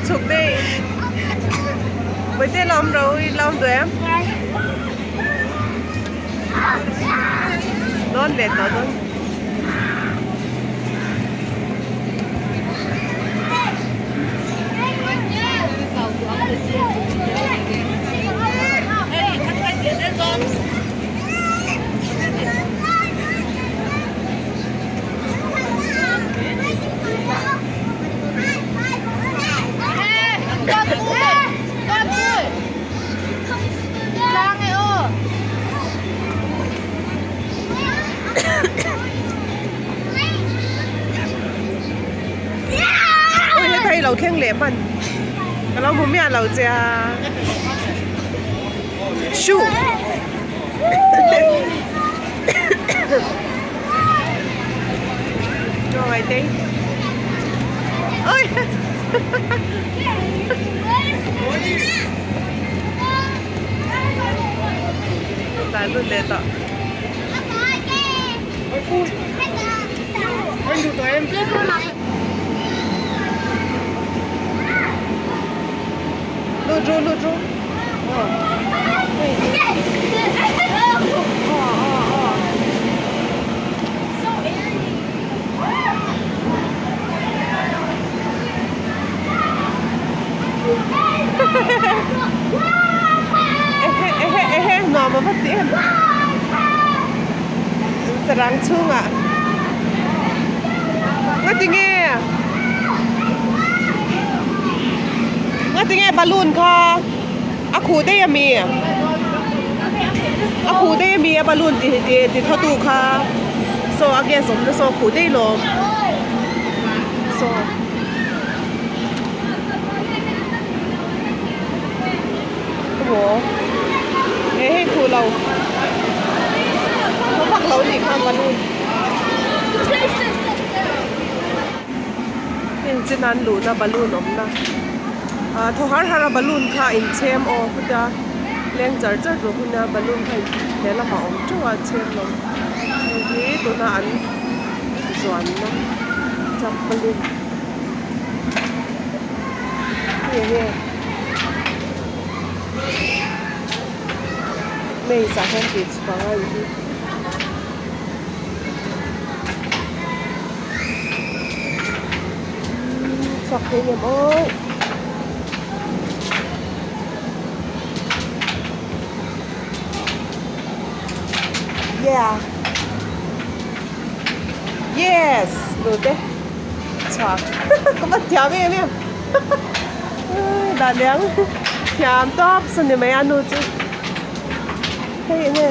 Chhuk daih. Bawihte la awm ro i la awm duh em? Dawn leh tawh dawn. Ui heta hi lo thleng leh hman ka lo hmu miah lo che a shoe Ôi. Tlan lut leh tawh. Lut ru lut ru. Ehe ehe ehe nuam a va ti em sarang chhungah ngatinge ngatinge balloon kha a khuh daih ami a khuh daih ami a balloon ti ti ti thaw tu kha saw a gas awmna saw a khuh daih lawm saw. Aw he hei khuh lo a vak lo nih kha balloon heng chin an luhna balloon awmna ah thaw har har a balloon kha a inchhem aw khuta leng char char tur hun a balloon kha he lamah a awm teuh a chhem lo hei hi tuna an zuanna trampoline hei enge maze ah hian tih chhuah a nih hi. Chhuak thei ngem aw. Yeah. Yes. Nute. Chhuak. Ka va thiam em em. Dah liang. Thiam tawp saw ni mai a nu chu. Hei enge.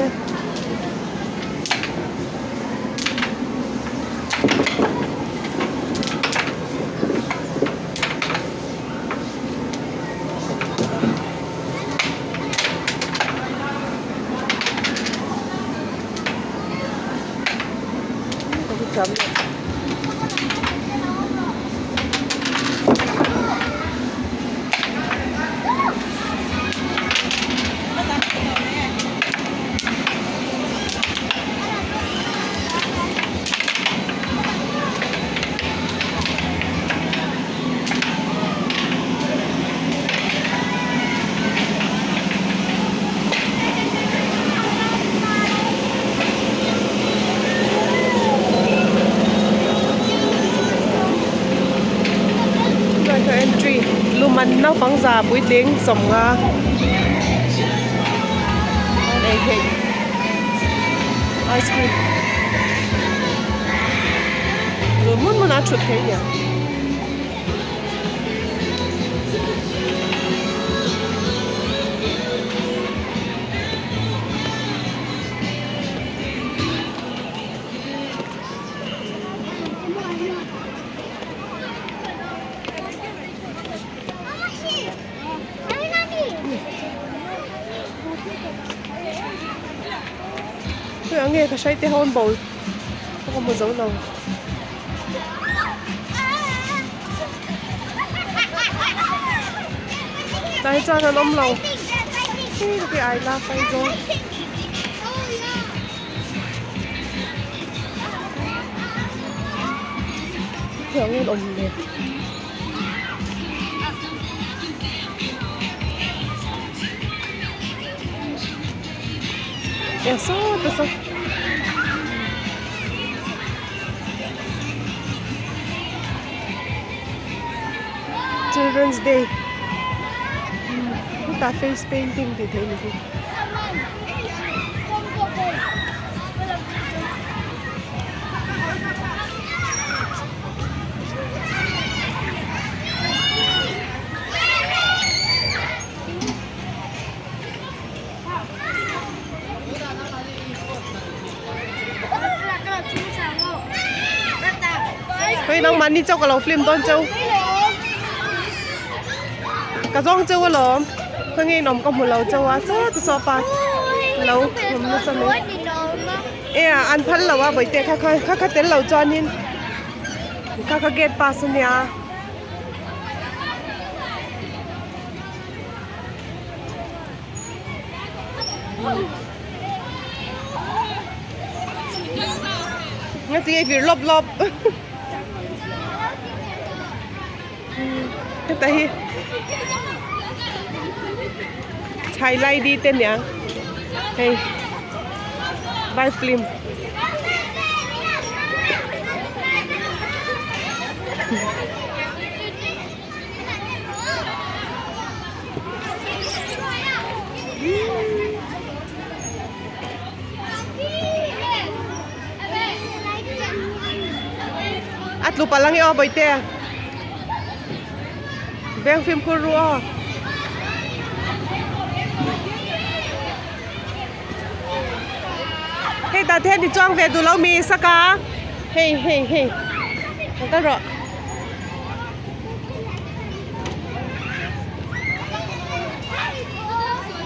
Entry luman naupang za puitling 50 ei theih ice cream lu hmun hmun a thut thei nia. Hei ang nge ka hrai te ho an bo ka hmu zo lo. Tah hi chuan an awm lo hei ka ti ai la Aizawl. Hei ang nge an awm le. E sawta saw. Children's day hetah face painting tih theih a ni hi. Hei nangmahni chauh ka lo film dawn cheu ka zawng cheu alawm khawnge in awm ka hmu lo cheu a sawta saw pa lo awm nasa mai e a an phal lo a bawihte kha kha kha kha tel lo chuanin kha kha gate pass ania. Nga tinge vir lawp lawp heta hi chhai lai di te nia hei vai film A tlu palh ang e aw bawihte veng fimkhur ru aw. Hei tah te hian i chuang ve duh lo mi saka hei hei hei lo kal rawh.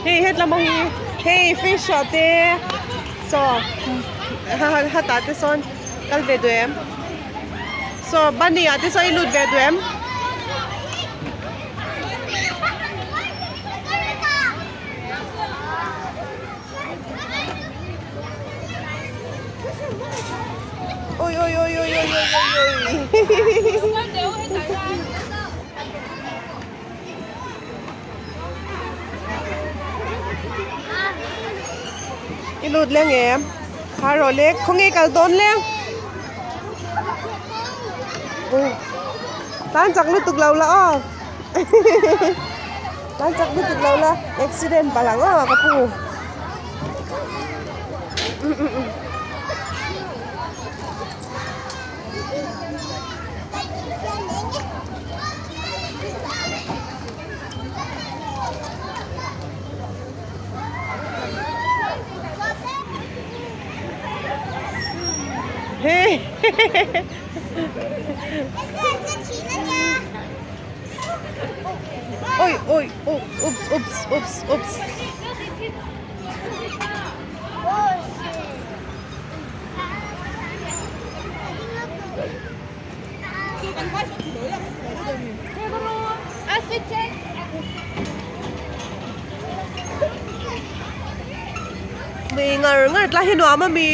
Hei hetlam ang hi hei fish ah te saw hetah te sawn kal ve duh em saw bunny ah te sawn i lut ve duh em. Ôi ôi ôi ôi ôi ôi ôi I lut leng em Kha rawh le khawnge kal dawn leng Tan chak lutuk lo la aw Tan chak lutuk lo la accident palh ang aw ka pu. Hey. Ôi ôi oops oops oops oops. Mi ngar ngar tlai hi nuam a mi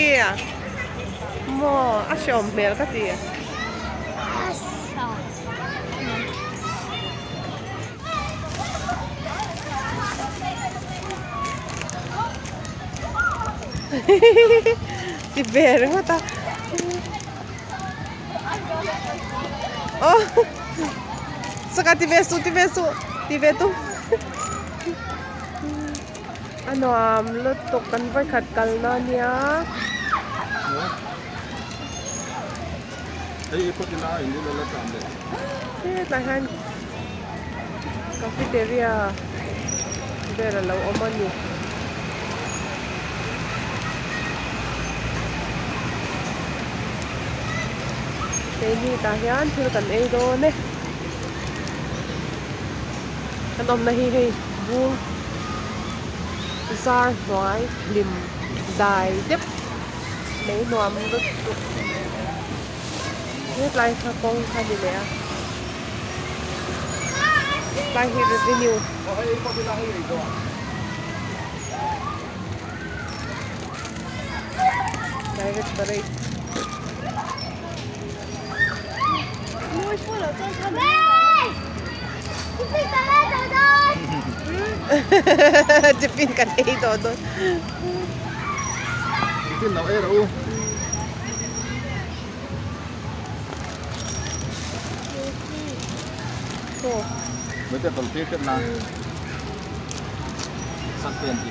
maw a hreawm hmel ka ti. Ti ve ringawt a aw saka ti ve suh ti ve suh ti ve tum a nuam lutuk kan vawikhat kalna ania. Hetlai hian cafeteria vel a lo awm a ni. Keini tah hian thil kan ei dawn e. Kan awmna hi hei bung zar hnuai hlim dai dep mai nuam lutuk. Hetlai kha kawng kha ni leh a tlai hi revenue direct parade Tiffin kan ei tawh dawn. Tiffin lo ei rawh u. Mete tawlh tir hret na. Sak pen ti.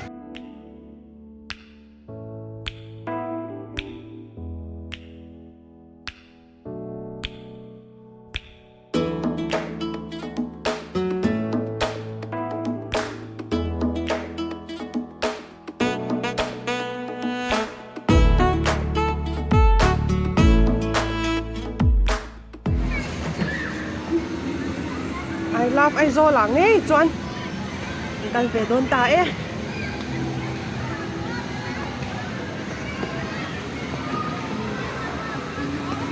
I love Aizawl ah ngei chuan an kal ve dawn ta e.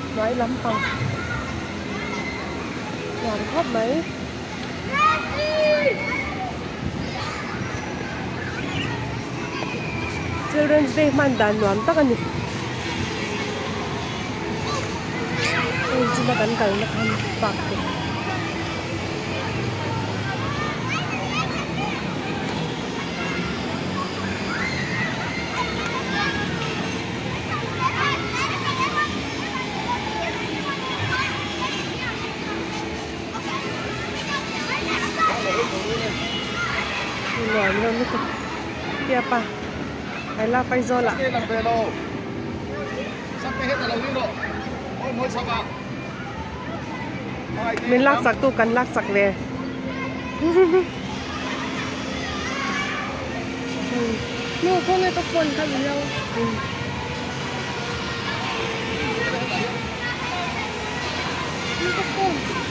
Hnuai lampang nuam khawp mai. Children's day hman dan nuam tak a ni. Hei china kan kalna khan park te. Nuam reuh lutuk piap a I love Aizawl ah. Min lak chak tu kan lak chak ve. Nu khawnge ka phone kha i lo. Nu ka phone.